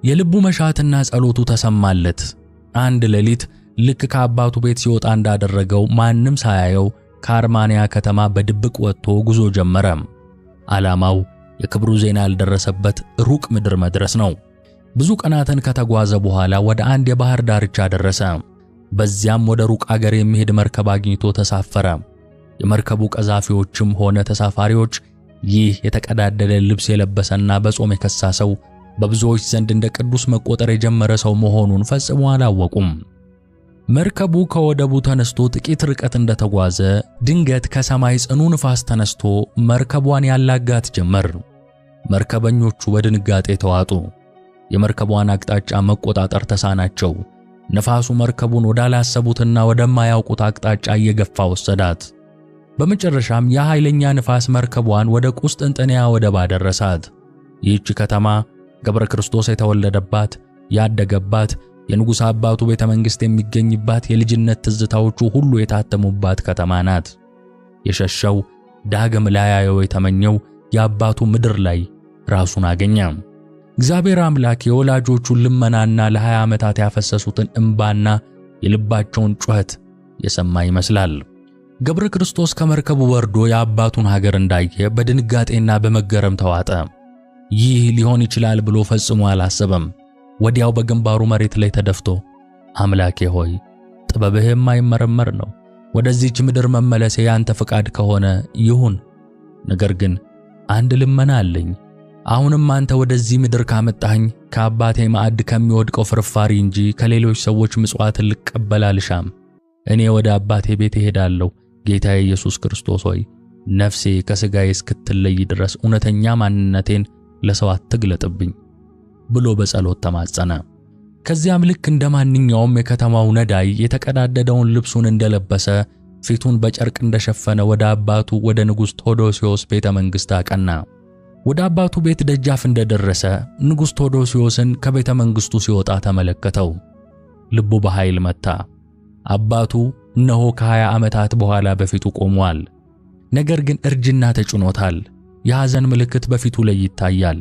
የልቡ መሻትና ጸሎቱ ተሰማለት። አንድ ሌሊት ልክ ከአባቱ ቤት ሲወጣ እንዳደረገው ማንም ሳያየው ከአርማንያ ከተማ በድብቅ ወጥቶ ጉዞ ጀመረ። ዓላማው የክብሩ ዜና ያልደረሰበት ሩቅ ምድር መድረስ ነው። ብዙ ቀናትን ከተጓዘ በኋላ ወደ አንድ የባህር ዳርቻ ደረሰ። በዚያም ወደ ሩቅ አገር የሚሄድ መርከብ አግኝቶ ተሳፈረ። የመርከቡ ቀዛፊዎችም ሆነ ተሳፋሪዎች ይህ የተቀዳደደ ልብስ የለበሰና በጾም የከሳ ሰው በብዙዎች ዘንድ እንደ ቅዱስ መቆጠር የጀመረ ሰው መሆኑን ፈጽሞ አላወቁም። መርከቡ ከወደቡ ተነስቶ ጥቂት ርቀት እንደተጓዘ ድንገት ከሰማይ ጽኑ ንፋስ ተነስቶ መርከቧን ያላጋት ጀመር። መርከበኞቹ በድንጋጤ ተዋጡ። የመርከቧን አቅጣጫ መቆጣጠር ተሳናቸው። ነፋሱ መርከቡን ወዳላሰቡትና ወደማያውቁት አቅጣጫ እየገፋ ወሰዳት። በመጨረሻም የኃይለኛ ንፋስ መርከቧን ወደ ቁስጥንጥንያ ወደብ አደረሳት። ይህች ከተማ ገብረ ክርስቶስ የተወለደባት፣ ያደገባት፣ የንጉሥ አባቱ ቤተ መንግሥት የሚገኝባት፣ የልጅነት ትዝታዎቹ ሁሉ የታተሙባት ከተማ ናት። የሸሸው ዳግም ላያየው የተመኘው የአባቱ ምድር ላይ ራሱን አገኘ። እግዚአብሔር አምላክ የወላጆቹን ልመናና ለ20 ዓመታት ያፈሰሱትን እንባና የልባቸውን ጩኸት የሰማ ይመስላል። ገብረ ክርስቶስ ከመርከቡ ወርዶ የአባቱን ሀገር እንዳየ በድንጋጤና በመገረም ተዋጠ። ይህ ሊሆን ይችላል ብሎ ፈጽሞ አላሰበም። ወዲያው በግንባሩ መሬት ላይ ተደፍቶ አምላኬ ሆይ፣ ጥበብህ የማይመረመር ነው። ወደዚህች ምድር መመለሴ ያንተ ፈቃድ ከሆነ ይሁን። ነገር ግን አንድ ልመና አለኝ። አሁንም አንተ ወደዚህ ምድር ካመጣኸኝ ከአባቴ ማዕድ ከሚወድቀው ፍርፋሪ እንጂ ከሌሎች ሰዎች ምጽዋትን ልቀበል አልሻም። እኔ ወደ አባቴ ቤት እሄዳለሁ። ጌታዬ ኢየሱስ ክርስቶስ ሆይ፣ ነፍሴ ከሥጋዬ እስክትለይ ድረስ እውነተኛ ማንነቴን ለሰው አትግለጥብኝ ብሎ በጸሎት ተማጸነ። ከዚያም ልክ እንደ ማንኛውም የከተማው ነዳይ የተቀዳደደውን ልብሱን እንደለበሰ ፊቱን በጨርቅ እንደሸፈነ ወደ አባቱ ወደ ንጉሥ ቴዎዶሲዎስ ቤተ መንግሥት አቀና። ወደ አባቱ ቤት ደጃፍ እንደደረሰ ንጉሥ ቴዎዶሲዎስን ከቤተ መንግሥቱ ሲወጣ ተመለከተው። ልቡ በኃይል መታ። አባቱ እነሆ ከ20 ዓመታት በኋላ በፊቱ ቆሟል። ነገር ግን እርጅና ተጭኖታል። የሐዘን ምልክት በፊቱ ላይ ይታያል።